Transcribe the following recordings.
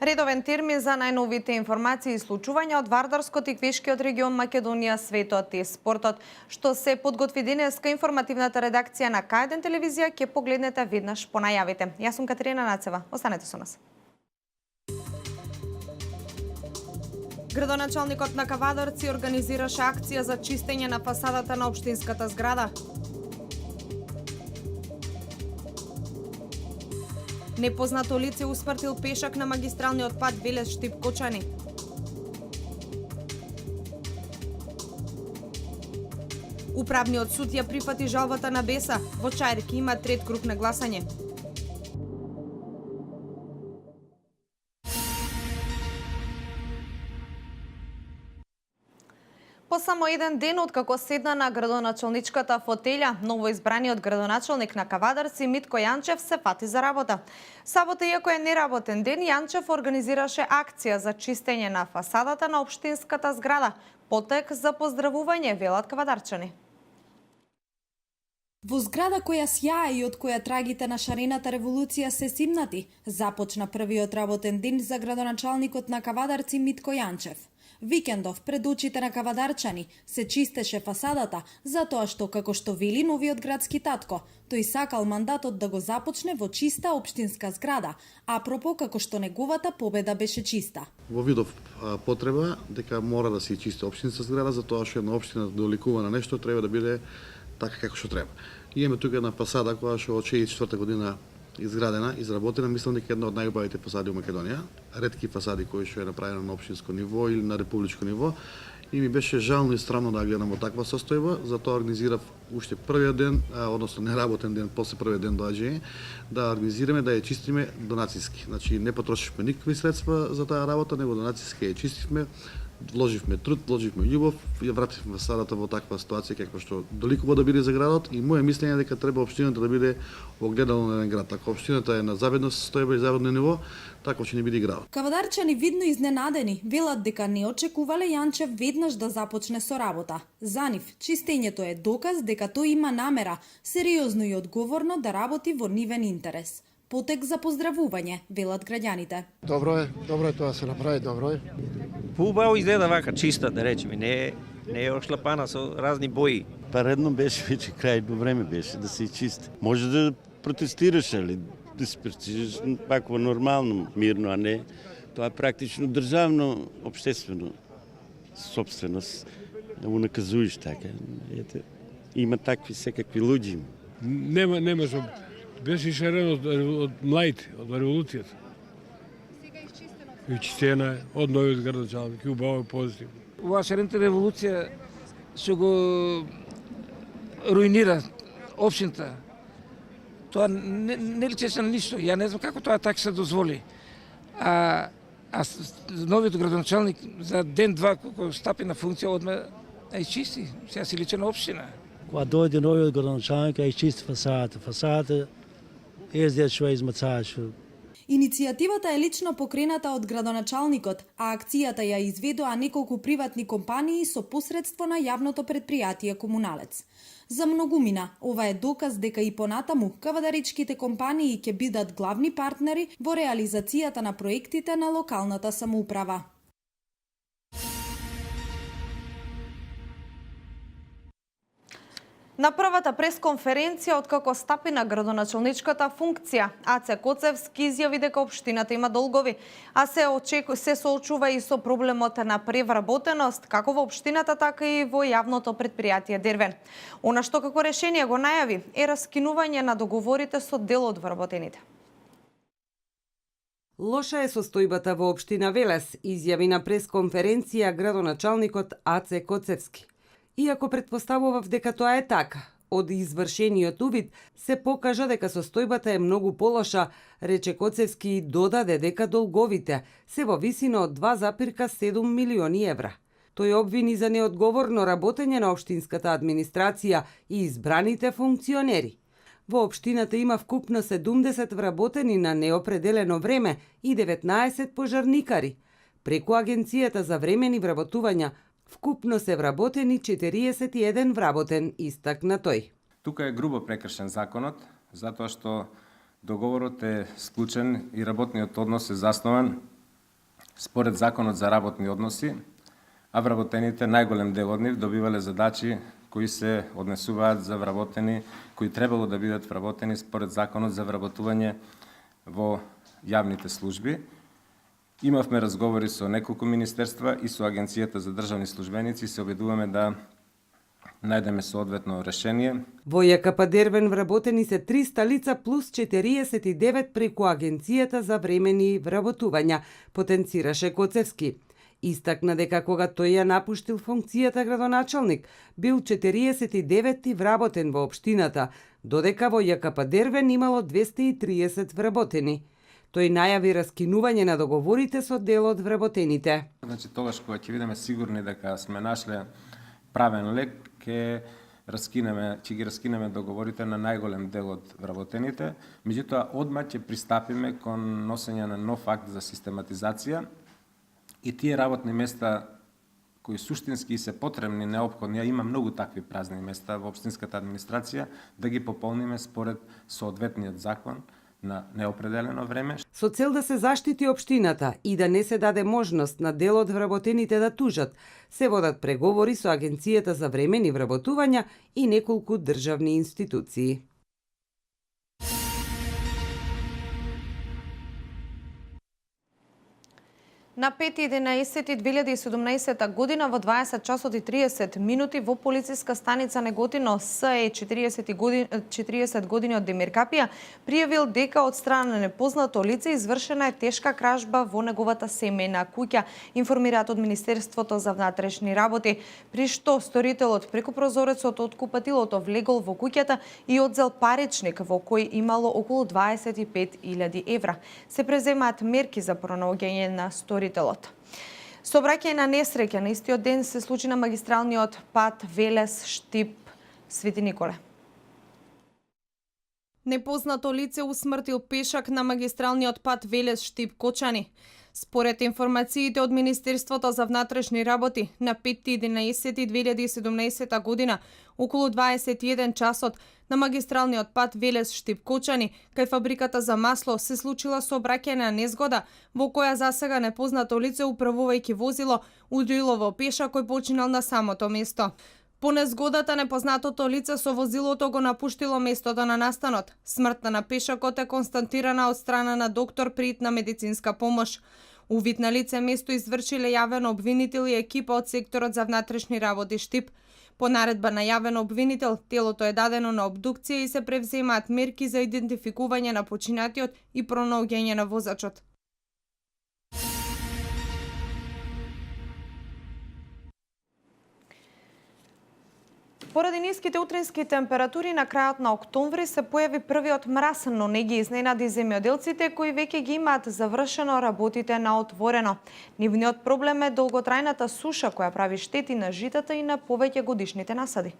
Редовен термин за најновите информации и случувања од Вардарскот и Квешкиот регион Македонија, светот и спортот, што се подготви денеска информативната редакција на К1 телевизија, ќе погледнете веднаш по најавите. Јас сум Катерина Нацева. Останете со нас. Градоначалникот на Кавадарци организираше акција за чистење на фасадата на општинската зграда. Непознато лице усмртил пешак на магистралниот пат Велес-Штип-Кочани. Управниот суд ја прифати жалбата на Беса. Во Чаирки има трет круг на гласање. По само еден ден откако седна на градоначалничката фотелја, новоизбраниот градоначалник на Кавадарци Митко Јанчев се фати за работа. Сабота, иако е неработен ден, Јанчев организираше акција за чистење на фасадата на општинската зграда. Потек за поздравување, велат кавадарчани. Во зграда која сјае и од која трагите на шарената револуција се симнати, започна првиот работен ден за градоначалникот на Кавадарци Митко Јанчев. Викендов пред очите на кавадарчани се чистеше фасадата, затоа што, како што вели новиот градски татко, тој сакал мандатот да го започне во чиста општинска зграда, апропо како што неговата победа беше чиста. Во видов потреба дека мора да се чисти општинска зграда, затоа што една општина да доликува на нешто треба да биде така како што треба. Имаме тука една фасада која што од 64 година изградена, изработена, мислам дека една од најубавите фасади во Македонија, ретки фасади кои што е направена на општинско ниво или на републичко ниво, и ми беше жално и странно да гледам во таква состојба, затоа организирав уште првиот ден, односно неработен ден после првиот ден доаѓање, да организираме да ја чистиме донацијски. Значи не потрошивме никакви средства за таа работа, него донацијски ја чистивме, вложивме труд, вложивме љубов, ја вративме фасадата во таква ситуација како што доликува да биде за градот, и моје мислење е дека треба општината да биде огледало на еден град. Ако општината е на завидно состојба и завидно ниво, така ќе не биде градот. Кавадарчани видно изненадени велат дека не очекувале Јанчев веднаш да започне со работа. За нив чистењето е доказ дека тој има намера сериозно и одговорно да работи во нивен интерес. Потек за поздравување, велат граѓаните. Добро е тоа се направи, добро е. Поубаво изгледа вака, чиста, да речеме, не е ошлапана со разни бои. Редно беше веќе крајно време беше да се чисти. Може да протестираш, али да се престижиш пак во нормално, мирно, а не тоа е практично државно, обштествено собственост. Да го наказуеш така. Ете, има такви секакви луѓи. Нема што беше шарено од младите, од револуцијата. И чистена е од новиот градоначалник, и убаво е позитивно. Оваа шарената револуција што го руинира општината. Тоа не личеше на ништо. Ја не знам како тоа така се дозволи. А новиот градоначалник за ден-два кога стапи на функција одма ја изчисти. Сега си личи на општина. Кога дојде новиот градоначалник, ја изчисти фасадата. Фасадата езде што ја измацааше. Иницијативата е лично покрената од градоначалникот, а акцијата ја изведоа неколку приватни компании со посредство на јавното претпријатие Комуналец. За многумина, ова е доказ дека и понатаму кавадаричките компании ќе бидат главни партнери во реализацијата на проектите на локалната самоуправа. На првата пресконференција откако стапи на градоначалничката функција, Аце Коцевски изјави дека општината има долгови, а се соочува и со проблемот на превработеност, како во општината, така и во јавното претпријатие Дервен. Она што како решение го најави е раскинување на договорите со дел од вработените. Лоша е состојбата во општина Велес, изјави на пресконференција градоначалникот Аце Коцевски. Иако претпоставував дека тоа е така, од извршениот увид се покажа дека состојбата е многу полоша, рече Коцевски и додаде дека долговите се во висина од 2,7 милиони евра. Тој обвини за неодговорно работење на општинската администрација и избраните функционери. Во општината има вкупно 70 вработени на неопределено време и 19 пожарникари. Преку Агенцијата за времени вработувања, вкупно се вработени 41 вработен, истакна тој. Тука е грубо прекршен законот, затоа што договорот е склучен и работниот однос е заснован според законот за работни односи, а вработените, најголем дел од нив, добивале задачи кои се однесуваат за вработени, кои требало да бидат вработени според законот за вработување во јавните служби. Имавме разговори со неколку министерства и со Агенцијата за државни службеници, се обидуваме да најдеме соодветно решение. Во ЈКП Дервен вработени се 300 лица плюс 49 преку Агенцијата за времени вработувања, потенцираше Коцевски. Истакна дека кога тој ја напуштил функцијата градоначалник, бил 49 вработен во општината, додека во ЈКП Дервен имало 230 вработени. Тој најави раскинување на договорите со дел од вработените. Значи, тогаш кога ќе бидеме сигурни дека сме нашле правен лек, ќе ги раскинеме договорите на најголем дел од вработените, меѓутоа одма ќе пристапиме кон носење на нов акт за систематизација и тие работни места кои суштински се потребни, неопходни, а има многу такви празни места во општинската администрација, да ги пополниме според соодветниот закон на неопределено време. Со цел да се заштити општината и да не се даде можност на дел од вработените да тужат, се водат преговори со Агенцијата за времени вработувања и неколку државни институции. На 5.11.2017 година во 20 часот и 30 минути во полициска станица Неготино СЕ 40 години од Демиркапија пријавил дека од страна на непознато лице извршена е тешка кражба во неговата семејна куќа, информираат од Министерството за внатрешни работи, при што сторителот преку прозорецот од купатилото влегол во куќата и одзел паричник во кој имало околу 25.000 евра. Се преземаат мерки за пронаоѓање на сторителот. Сообраќај на несреќа на истиот ден се случи на магистралниот пат Велес Штип Свети Николе. Непознато лице усмртил пешак на магистралниот пат Велес Штип Кочани. Според информациите од Министерството за внатрешни работи, на 5.11.2017 година, околу 21 часот, на магистралниот пат Велес Штип Кочани, кај фабриката за масло, се случила сообраќајна незгода, во која засега непознато лице управувајќи возило, удрило во пеша кој починал на самото место. По незгодата, непознатото лице со возилото го напуштило местото на настанот. Смртта на пешакот е констатирана од страна на доктор при итна медицинска помош. Увид на лице место извршиле јавен обвинител и екипа од секторот за внатрешни работи Штип. По наредба на јавен обвинител, телото е дадено на обдукција и се превземаат мерки за идентификување на починатиот и пронаоѓање на возачот. Поради ниските утрински температури на крајот на октомври се појави првиот мраз, но не ги изненади земјоделците кои веќе ги имаат завршено работите на отворено. Нивниот проблем е долготрајната суша која прави штети на житата и на повеќе годишните насади.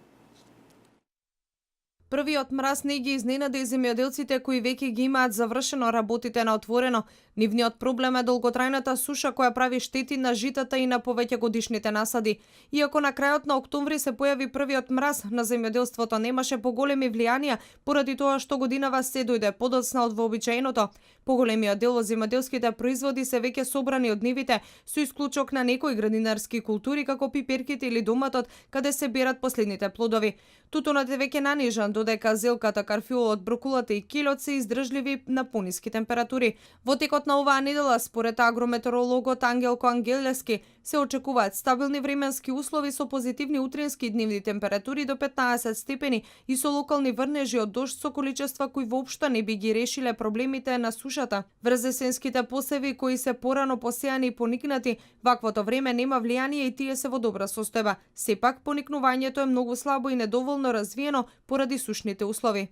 Првиот мраз не ги изненади земјоделците кои веќе ги имаат завршено работите на отворено. Нивниот проблем е долготрајната суша која прави штети на житата и на повеќе годишните насади. Иако на крајот на октомври се појави првиот мраз, на земјоделството немаше поголеми влијанија поради тоа што годинава се дојде подоцна од вообичаеното. Поголемиот дел во земјоделските производи се веќе собрани од нивите, со исклучок на некои градинарски култури како пиперките или доматот, каде се берат последните плодови. Тутунот е веќе нанижан, додека зелката, карфиолот, брокулата и килот се издржливи на пониски температури. Во текот на оваа недела, според агрометеорологот Ангелко Ангелески, се очекуваат стабилни временски услови со позитивни утрински и дневни температури до 15 степени и со локални врнежи од дожд со количества кои воопшто не би ги решиле проблемите на суша сушата. Врз есенските посеви кои се порано посејани и поникнати, ваквото време нема влијание и тие се во добра состојба. Сепак поникнувањето е многу слабо и недоволно развиено поради сушните услови.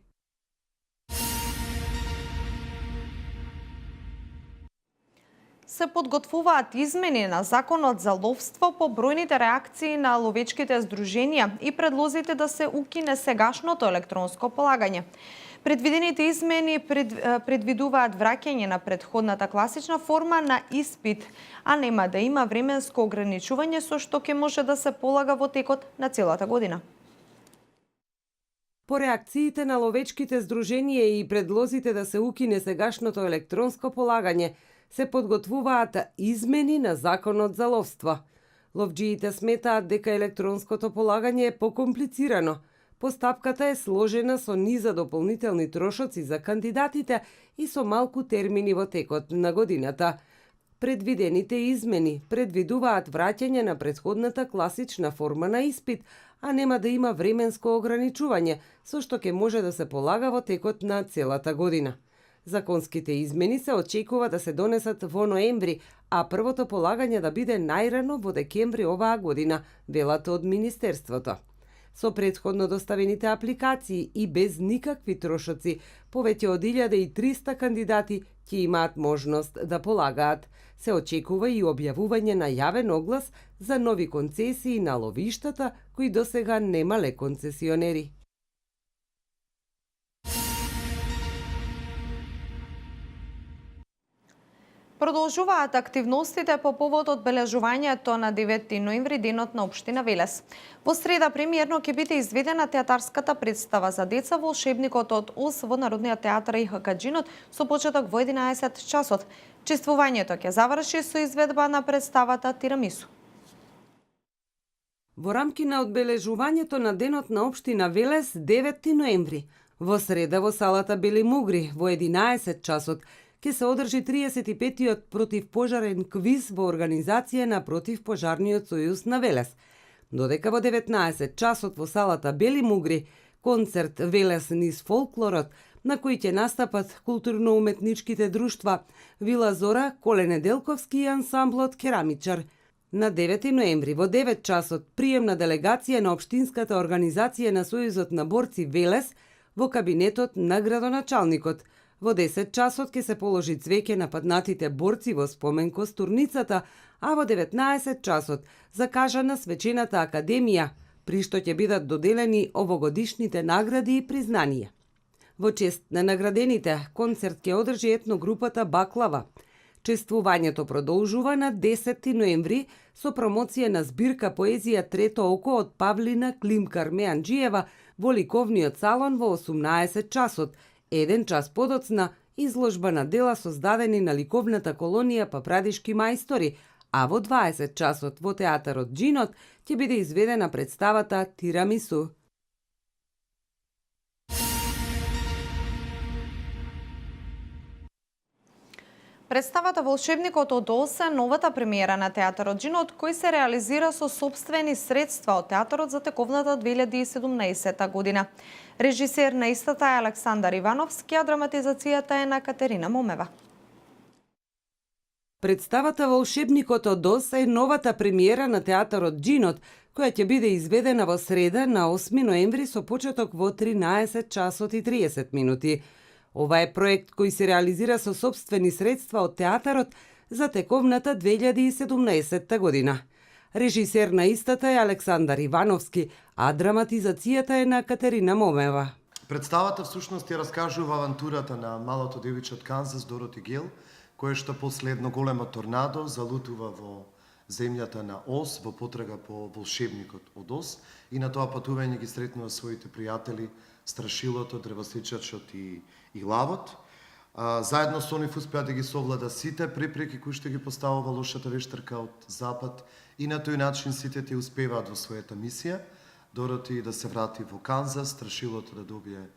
Се подготвуваат измени на законот за ловство по бројните реакции на ловечките здруженија и предлозите да се укине сегашното електронско полагање. Предвидените измени предвидуваат враќање на претходната класична форма на испит, а нема да има временско ограничување со што ќе може да се полага во текот на целата година. По реакциите на ловечките здруженија и предлозите да се укине сегашното електронско полагање, се подготвуваат измени на законот за ловство. Ловџиите сметаат дека електронското полагање е покомплицирано. Постапката е сложена со низа дополнителни трошоци за кандидатите и со малку термини во текот на годината. Предвидените измени предвидуваат враќање на претходната класична форма на испит, а нема да има временско ограничување, со што ќе може да се полага во текот на целата година. Законските измени се очекува да се донесат во ноември, а првото полагање да биде најрано во декември оваа година, велат од Министерството. Со претходно доставените апликации и без никакви трошоци, повеќе од 1300 кандидати ќе имаат можност да полагаат. Се очекува и објавување на јавен оглас за нови концесии на ловиштата кои досега немале концесионери. Продолжуваат активностите по повод одбележувањето на 9 ноември денот на општина Велес. Во среда премиерно ќе биде изведена театарската представа за деца Волшебникот од Оз во Народниот театар ИХК Джинот со почеток во 11 часот. Чествувањето ќе заврши со изведба на представата Тирамису. Во рамки на одбележувањето на денот на општина Велес 9 ноември, во среда во салата Бели Мугри во 11 часот, ќе се одржи 35-тиот противпожарен квиз во организација на Противпожарниот сојуз на Велес. Додека во 19 часот во салата Бели Мугри, концерт Велес низ фолклорот, на кој ќе настапат културно-уметничките друштва Вила Зора, Коле Неделковски и ансамблот Керамичар. На 9 ноември во 9 часот приемна делегација на Општинската организација на Сојузот на борци Велес во кабинетот на градоначалникот. Во 10 часот ќе се положи цвеќе на паднатите борци во спомен костурницата, а во 19 часот закажана свечената академија, при што ќе бидат доделени овогодишните награди и признанија. Во чест на наградените, концерт ќе одржи етногрупата Баклава. Чествувањето продолжува на 10 ноември со промоција на збирка поезија Трето око од Павлина Климкар Меанџиева во ликовниот салон во 18 часот. Еден час подоцна изложба на дела создадени на ликовната колонија Папрадишки мајстори, а во 20 часот во театарот Джинот ќе биде изведена представата Тирамису. Представата Волшебникот од Оз е новата премиера на театарот Джинот, кој се реализира со сопствени средства од театарот за тековната 2017 година. Режисер на истата е Александар Ивановски, а драматизацијата е на Катерина Момева. Представата Волшебникот од Оз е новата премиера на театарот Джинот, која ќе биде изведена во среда на 8 ноември со почеток во 13 часот и 30 минути. Ова е проект кој се реализира со сопствени средства од театарот за тековната 2017 година. Режисер на истата е Александар Ивановски, а драматизацијата е на Катерина Момева. Представата всушност ја раскажува авантурата на малото девиче од Канзас Дороти Гел, која што после едно големо торнадо залутува во земјата на Оз во потрага по волшебникот од Оз и на тоа патување ги сретнува своите пријатели Страшилото, Дрвосечачот и Лавот. Заедно со нив успеа да ги совлада сите препреки кои што ги поставува лошата вештарка од Запад и на тој начин сите те успеваат во својата мисија. Дороти да се врати во Канзас, Страшилото да добие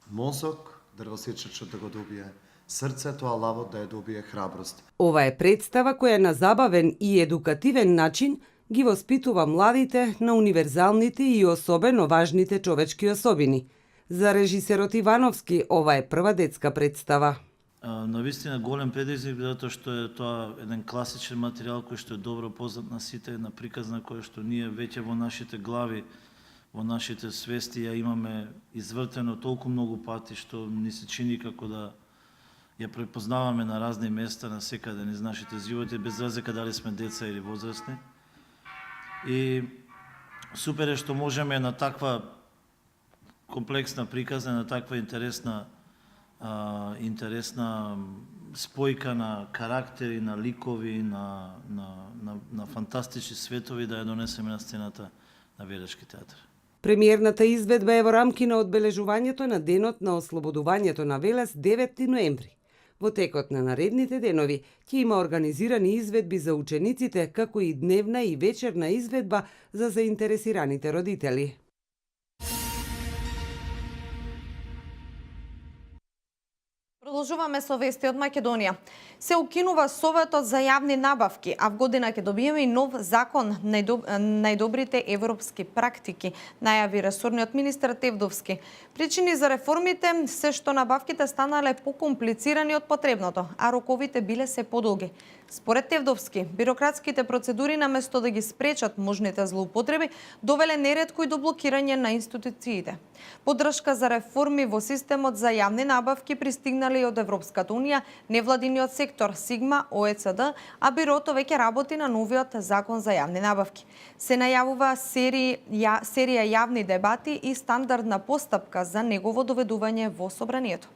мозок, Дрвосечачот да го добие срцето, а Лавот да ја добие храброст. Ова е представа која на забавен и едукативен начин ги воспитува младите на универзалните и особено важните човечки особини. За режисерот Ивановски ова е прва детска представа. Навистина голем предизвик, затоа што е тоа еден класичен материјал кој што е добро познат на сите, една приказна која што ние веќе во нашите глави, во нашите свести ја имаме извртено толку многу пати што ни се чини како да ја препознаваме на разни места, на секаде низ нашите животи, без разлика дали сме деца или возрастни. И супер е што можеме на таква комплексна приказна, на таква интересна спојка на карактери, на ликови, на фантастични светови да ја донесеме на сцената на Велешки театар. Премиерната изведба е во рамки на одбележувањето на денот на ослободувањето на Велес 9 ноември. Во текот на наредните денови ќе има организирани изведби за учениците, како и дневна и вечерна изведба за заинтересираните родители. Продолжуваме со вести од Македонија. Се укинува Советот за јавни набавки, а в година ќе добиеме и нов закон најдобрите европски практики, најави ресорниот министер Тевдовски. Причини за реформите се што набавките станале покомплицирани од потребното, а роковите биле се подолги. Според Тевдовски, бирократските процедури наместо да ги спречат можните злоупотреби, довеле неретко и до блокирање на институциите. Поддршка за реформи во системот за јавни набавки пристигнале и од Европската унија, невладиниот сектор Сигма, ОЕЦД, а бирото веќе работи на новиот закон за јавни набавки. Се најавува серија јавни дебати и стандардна постапка за негово доведување во собранието.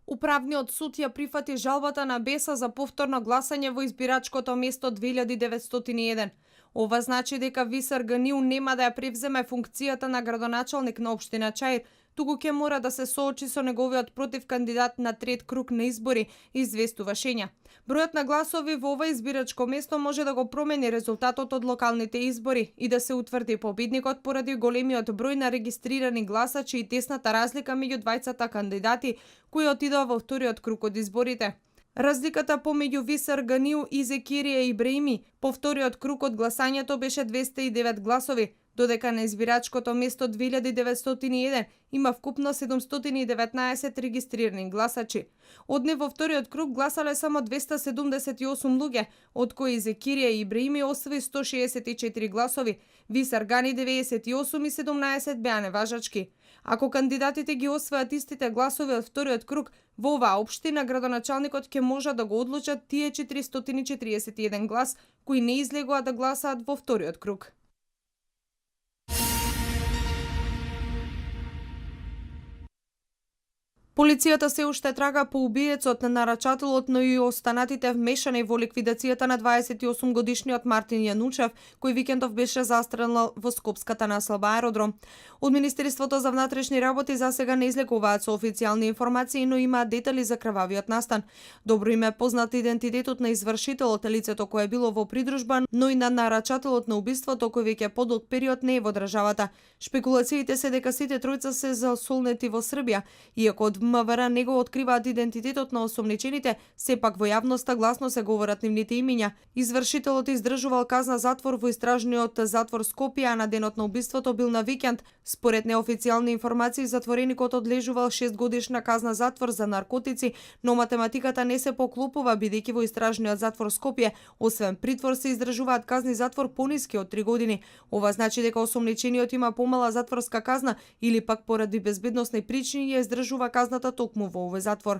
Управниот суд ја прифати жалбата на Беса за повторно гласање во избирачкото место 2901. Ова значи дека Висар Ганил нема да ја превземе функцијата на градоначалник на општина Чаир, туку ќе мора да се соочи со неговиот противкандидат на трет круг на избори, известува Шења. Бројот на гласови во ова избирачко место може да го промени резултатот од локалните избори и да се утврди победникот поради големиот број на регистрирани гласачи и тесната разлика меѓу двајцата кандидати кои отидоа во вториот круг од изборите. Разликата помеѓу Висар Ганил и Зекирија Ибраими по вториот круг од гласањето беше 209 гласови, додека на избирачкото место 2901 има вкупно 719 регистрирани гласачи. Од нив во вториот круг гласале само 278 луѓе, од кои Зекирија Ибраими освои 164 гласови, Висар Гани 98 и 17 беа неважачки. Ако кандидатите ги освојат истите гласови од вториот круг, во оваа општина градоначалникот ќе може да го одлучат тие 441 глас кои не излегоа да гласаат во вториот круг. Полицијата се уште трага по убиецот на нарачателот, но и останатите вмешани во ликвидацијата на 28-годишниот Мартин Јанучев, кој викендов беше застрелен во Скопската населба аеродром. Од Министерството за внатрешни работи засега не излекуваат со официјални информации, но имаат детали за крвавиот настан. Добро им е познат идентитетот на извршителот, лицето кое е било во придружба, но и на нарачателот на убиството, кој веќе подолг период не е во државата. Шпекулациите се дека сите тројца се засолнети во Србија, иако од МВР не го откриваат идентитетот на осомничените, сепак во јавноста гласно се говорат нивните имиња. Извршителот издржувал казна затвор во истражниот затвор Скопје, а на денот на убиството бил на викенд. Според неофицијални информации, затвореникот одлежувал 6-годишна казна затвор за наркотици, но математиката не се поклопува бидејќи во истражниот затвор Скопје, освен притвор се издржуваат казни затвор пониски од 3 години. Ова значи дека осомничениот има помала затворска казна или пак поради безбедносни причини ја издржува казната токму во овој затвор.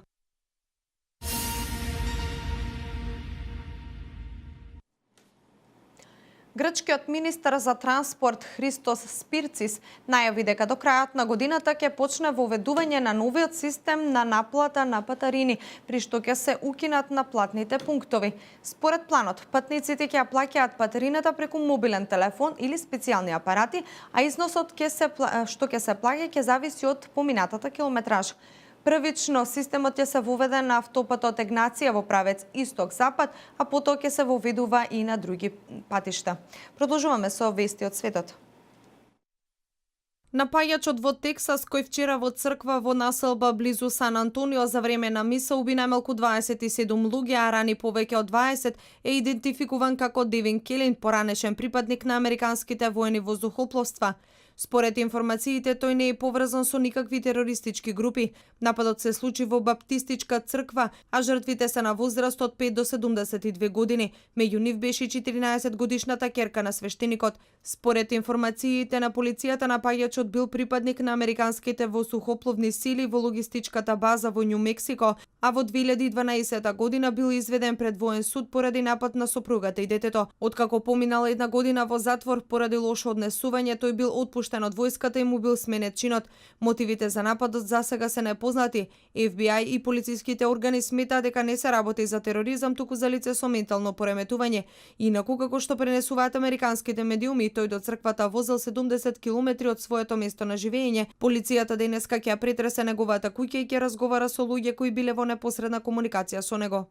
Грчкиот министер за транспорт Христос Спирцис најави дека до крајот на годината ќе почне воведување на новиот систем на наплата на патарини, при што ќе се укинат наплатните пунктови. Според планот, патниците ќе ја плаќаат патарината преку мобилен телефон или специјални апарати, а износот што ќе се плаќа ќе зависи од поминатата километража. Првично системот ќе се воведе на автопатот Егнација во правец исток-запад, а потоа ќе се воведува и на други патишта. Продолжуваме со вести од светот. Напаѓачот во Тексас, кој вчера во црква во населба близу Сан Антонио за време на миса уби најмалку 27 луѓе, а рани повеќе од 20, е идентификуван како Девин Келин, поранешен припадник на американските воени воздухопловства. Според информациите, тој не е поврзан со никакви терористички групи. Нападот се случи во баптистичка црква, а жртвите се на возраст од 5 до 72 години. Меѓу нив беше 14 годишната ќерка на свештеникот. Според информациите на полицијата, напаѓачот бил припадник на американските воздухопловни сили во логистичката база во Њу Мексико, а во 2012 година бил изведен пред воен суд поради напад на сопругата и детето. Откако поминала 1 година во затвор поради лошо однесување, тој бил отпуштен од војската и му бил сменет чинот. Мотивите за нападот засега се непознати. FBI и полициските органи сметаат дека не се работи за тероризам, туку за лице со ментално пореметување. Инаку, како што пренесуваат американските медиуми, тој до црквата возел 70 километри од своето место на живење. Полицијата денеска ќе претресе неговата куќа и ќе разговара со луѓе кои биле во непосредна комуникација со него.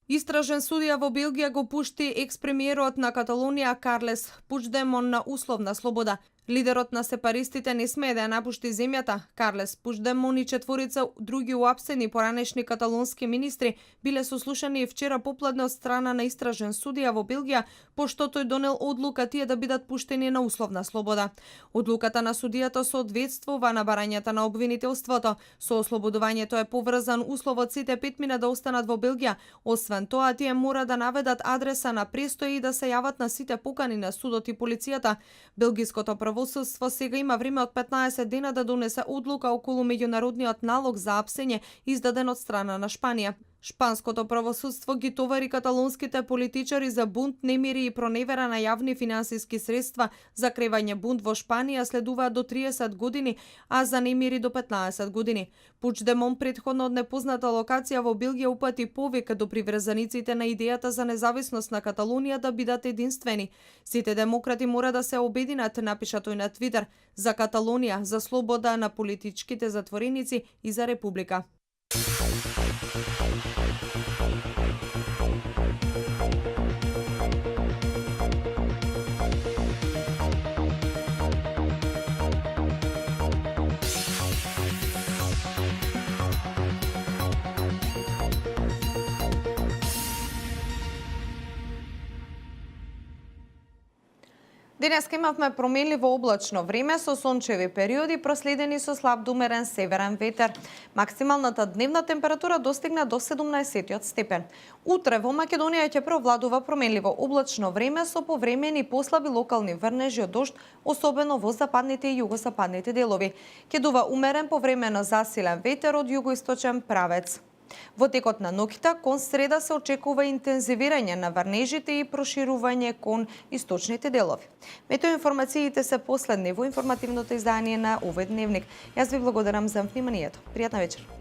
Истражен судија во Белгија го пушти екс-премиерот на Каталонија Карлес Пучдемон на условна слобода. Лидерот на сепаристите не смее да ја напушти земјата. Карлес Пучдемон и четворица други уапсени поранешни каталонски министри биле сослушани вчера попладне од страна на истражен судија во Белгија, пошто тој донел одлука тие да бидат пуштени на условна слобода. Одлуката на судијата соодветствува на барањата на обвинителството. Со ослободувањето е поврзан условот сите петмина да останат во Белгија. Освен тоа, тие мора да наведат адреса на престој и да се јават на сите покани на судот и полицијата. Белгиското правосудство сега има време од 15 дена да донесе одлука околу меѓународниот налог за апсење издаден од страна на Шпанија. Шпанското правосудство ги товари каталонските политичари за бунт, немири и проневера на јавни финансиски средства. За кревање бунт во Шпанија следуваат до 30 години, а за немири до 15 години. Пучдемон претходно од непозната локација во Белгија упати повик до приврзаниците на идејата за независност на Каталонија да бидат единствени. Сите демократи мора да се обединат, напиша тој на Твитер, за Каталонија, за слобода на политичките затвореници и за република. Денеска имавме променливо облачно време со сончеви периоди проследени со слаб до умерен северен ветер. Максималната дневна температура достигна до 17 степен. Утре во Македонија ќе провладува променливо облачно време со повремени послаби локални врнежи од дожд, особено во западните и југозападните делови. Ќе дува умерен повремено засилен ветер од југоисточен правец. Во текот на ноќта кон среда се очекува интензивирање на врнежите и проширување кон источните делови. Метеоинформациите се последни во информативното издание на овој дневник. Јас ви благодарам за вниманието. Пријатна вечер.